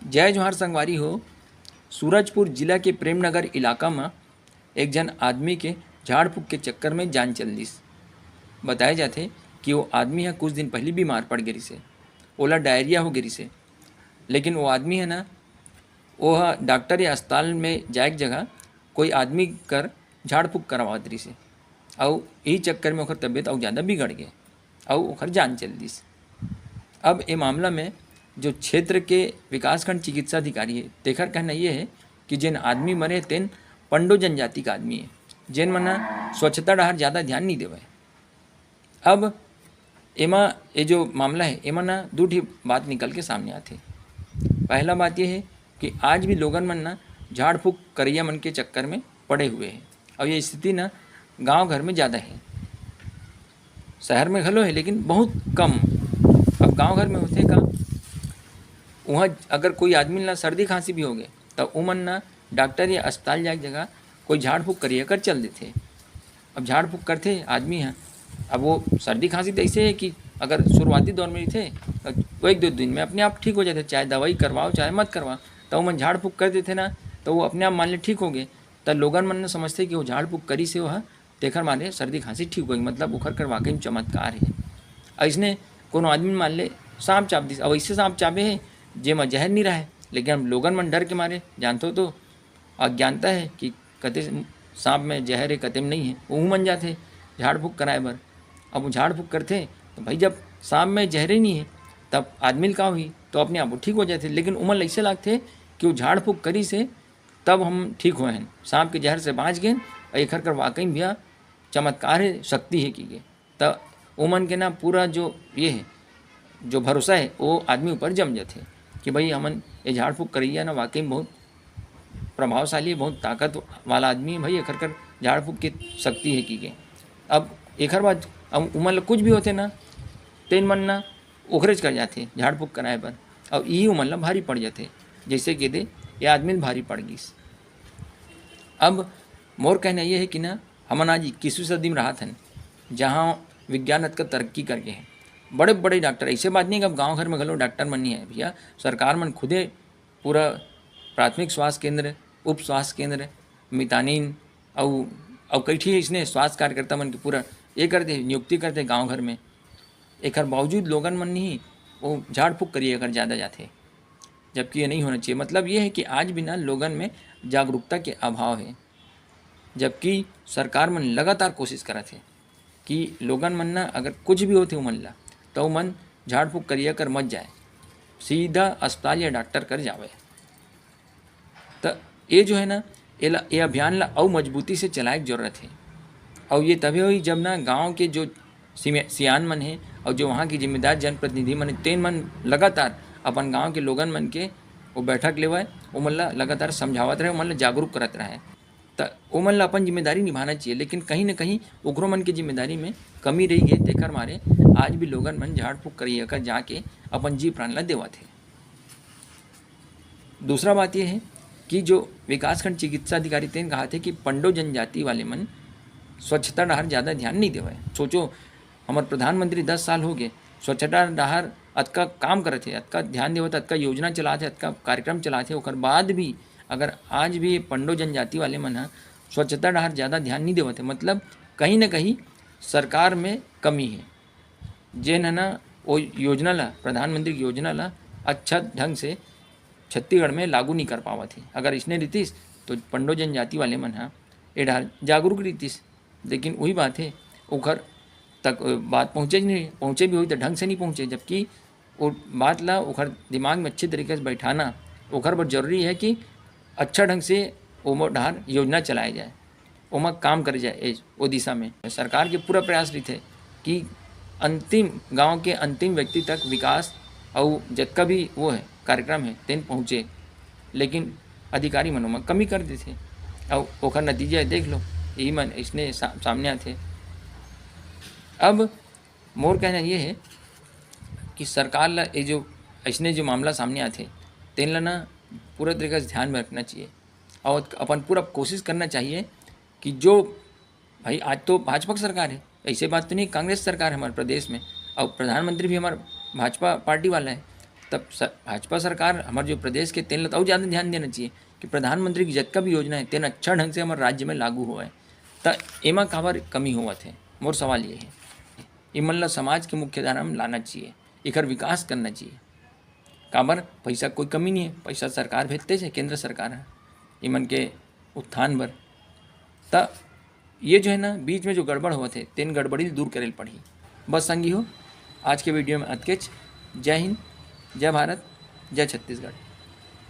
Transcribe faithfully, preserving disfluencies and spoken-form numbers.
जय जोहार संगवारी हो। सूरजपुर जिला के प्रेमनगर इलाका म एक झन आदमी के झाड़ फूक के चक्कर में जान चल दिस। बताए जाथे कि वो आदमी ह कुछ दिन पहिली बीमार पड़ गे रिसे, ओला डायरिया हो गे रिसे। लेकिन वो आदमी ह ना, वो ह डॉक्टर या अस्पताल में जाए के जगह कोई आदमी कर झाड़ फूक करवावत रिसे, अउ यही चक्कर में ओकर तबीयत अउ ज़्यादा बिगड़ गे, अउ ओकर जान चल दिस। अब ए मामला में जो क्षेत्र के विकासखंड चिकित्सा अधिकारी हे, तेखर कहना ये हे कि जेन आदमी मरे, तेन पंडो जनजाति के आदमी हे, जेन मन ह स्वच्छता डहर ज़्यादा ध्यान नहीं देवय। अब एमा, ये जो मामला हे, एमा ना दू ठी बात निकल के सामने आथे। पहला बात ये हे कि आज भी लोगन मन ना झाड़ फूक करइया मन के चक्कर में पड़े हुए हे, और ये स्थिति ना गांव घर में ज़्यादा हे, शहर में घलो हे, लेकिन बहुत कम। अब गांव घर में होथे का, वहाँ अगर कोई आदमी ला सर्दी खांसी भी हो गए, तो उमन ना डॉक्टर या अस्पताल जाए के जगह कोई झाड़ फूक करिया कर चल देथे। अब झाड़ फूक करथे आदमी ह, अब वो सर्दी खांसी तो ऐसे है कि अगर शुरुआती दौर में रहिथे, तो वो एक दो दिन में अपने आप ठीक हो जाथे, चाहे दवाई करवाओ चाहे मत करवाओ। तो उमन झाड़ फूक कर देथे ना, तो वो अपने आप मान ले ठीक हो गए। तो लोगन मन ने समझथे कि वो झाड़ फूक करी से वो ह, तेखर मारे सर्दी खांसी ठीक होगी, मतलब ओखर कर वाकई में चमत्कार है। अइसने कोनो आदमी मान ले सांप चाप दिस, अब ऐसे सांप चापे है जेमा जहर नहीं रहे, लेकिन हम लोगन मन डर के मारे, जानथो तो, अज्ञानता है कि कते सांप में जहर है, कते में नहीं है, ओहू मन जाथे झाड़ फूक कराए बर। अब वो झाड़ फूक करथे तो भाई, जब सांप में जहरे नहीं है, तब आदमी ल का होही? तो अपने आप वो ठीक हो जाथे। लेकिन उमन ल ऐसे लागथे कि वो झाड़ फूक करी से तब हम ठीक होए हन, सांप के जहर से बाँच गेन, अउ एखर कर वाकई में भैया चमत्कार है, शक्ति है कि गे। त ओमन के ना पूरा जो ये है, जो भरोसा है, वो आदमी ऊपर जम जाथे कि भाई हमन ये झाड़ फूक करइया ना वाकई में बहुत प्रभावशाली है, बहुत ताकत वाला आदमी है भाई, एखर कर झाड़ फूक के शक्ति है कि गे। अब एखर बाद अब उमन ल कुछ भी होथे ना, तेन मन ना ओखरेच कर जाथे झाड़ फूक कराए बर, अउ इही उमन ल भारी पड़ जाथे, जैसे के दे ये आदमी ल भारी पड़ गिस। अब मोर कहना ये है कि ना, हमन आज इक्कीसवीं सदी में रहत हन, जहाँ विज्ञान अतका तरक्की करके है, बड़े-बड़े डॉक्टर, ऐसे बात नहीं कि अब गाँव घर में घलो डॉक्टर मन नहीं है भैया, सरकार मन खुदे पूरा प्राथमिक स्वास्थ्य केंद्र, उप स्वास्थ्य केंद्र, मितानिन अउ, अउ कई ठी इसने स्वास्थ्य कार्यकर्ता मन के पूरा ये कर दे, नियुक्ति कर दे गाँव घर में। एकर बावजूद लोगन मन नहीं, वो झाड़ फूक करिए एकर ज़्यादा जाथे, जबकि ये नहीं होना चाहिए। मतलब ये है कि आज भी ना लोगन में जागरूकता के अभाव है, जबकि सरकार मन लगातार कोशिश करत है कि लोगन मन ना अगर कुछ भी होथे उमन ला, तो उमन झाड़ फूक करिया कर मत जाए, सीधा अस्पताल या डॉक्टर कर जावे। त ये जो है ना, एला, ये अभियान ला अउ मजबूती से चलाए के जरूरत है। अउ ये तभे होही जब ना गांव के जो सिमे-, सियान मन है और जो वहाँ के जिम्मेदार जनप्रतिनिधि मन है, तेन मन लगातार अपन गांव के लोगन मन के वो बैठक लेवय, ओमन ला लगातार समझावत रहे, ओमन ला जागरूक करत रहे। त ओमन ला अपन जिम्मेदारी निभाना चाहिए, लेकिन कहीं ना कहीं ओकरो मन के जिम्मेदारी में कमी रही गे, तेकर मारे आज भी लोगन मन झाड़ फूक करिया कर जाके अपन जी प्राण ला देवत है। दूसरा बात ये है कि जो विकासखंड चिकित्सा अधिकारी तेन कहा थे कि पंडो जनजाति वाले मन स्वच्छता डहर ज़्यादा ध्यान नहीं देवय। सोचो, हमर प्रधानमंत्री दस साल हो गए, स्वच्छता डहर अतका काम करत हे, अतका ध्यान देवत, अतका योजना चलात हे, अतका कार्यक्रम चलात हे, ओकर बाद भी अगर आज भी पंडो जनजाति वाले मन ह स्वच्छता डहर ज़्यादा ध्यान नहीं देवत हे, मतलब कहीं ना कहीं सरकार में कमी है। जेन ह ना वो योजना ला, प्रधानमंत्री की योजना ला अच्छा ढंग से छत्तीसगढ़ में लागू नहीं कर पावत हे। अगर इसने रहितिस तो पंडो जनजाति वाले मन ह ए डहर जागरूक रहितिस। लेकिन वही बात है, ओखर तक बात पहुँचे नहीं, पहुँचे भी होई तो ढंग से नहीं पहुँचे, जबकि वो बात ला ओखर दिमाग में अच्छे तरीके से बैठाना ओखर बर जरूरी है कि अच्छा ढंग से ओमो डहर योजना चलाए जाए, ओमा काम करे जाए, ए, ओ दिशा में सरकार के पूरा प्रयास रहिथे कि अंतिम, गांव के अंतिम व्यक्ति तक विकास अउ जतका भी वो है कार्यक्रम है तेन पहुँचे, लेकिन अधिकारी मन ओमा कमी कर देथे। अउ ओखर नतीजा देख लो, यही मन इसने सा-, सामने आथे। अब मोर कहना ये है कि सरकार ला ये जो ऐसने जो मामला सामने आथे, तेन ला ना पूरा तरीका से ध्यान में रखना चाहिए और अपन पूरा कोशिश करना चाहिए कि जो भाई, आज तो भाजपा की सरकार है, ऐसे बात तो नहीं, कांग्रेस सरकार है हमारे प्रदेश में और प्रधानमंत्री भी हमारा भाजपा पार्टी वाला है, तब स-, भाजपा सरकार हमर जो प्रदेश के, तेन ल तो अउ जादा ध्यान देना चाहिए कि प्रधानमंत्री की जतका भी योजना हे, तेन अच्छा ढंग से हमर राज्य में लागू होवय। त एमा काबर कमी होवत हे, मोर सवाल ये हे। इमन ल समाज के मुख्य धारा में लाना चाहिए, एकर विकास करना चाहिए। काबर, पैसा कोई कमी नहीं हे, पैसा सरकार भेजते हे, केंद्र सरकार हे इमन के उत्थान बर। त ये जो हे ना, बीच में जो गड़बड़ होवत हे, तेन गड़बड़ी ल दूर करे ल पड़ही। बस संगी हो, आज के video में अतकेच। जय हिंद, जय भारत, जय छत्तीसगढ़।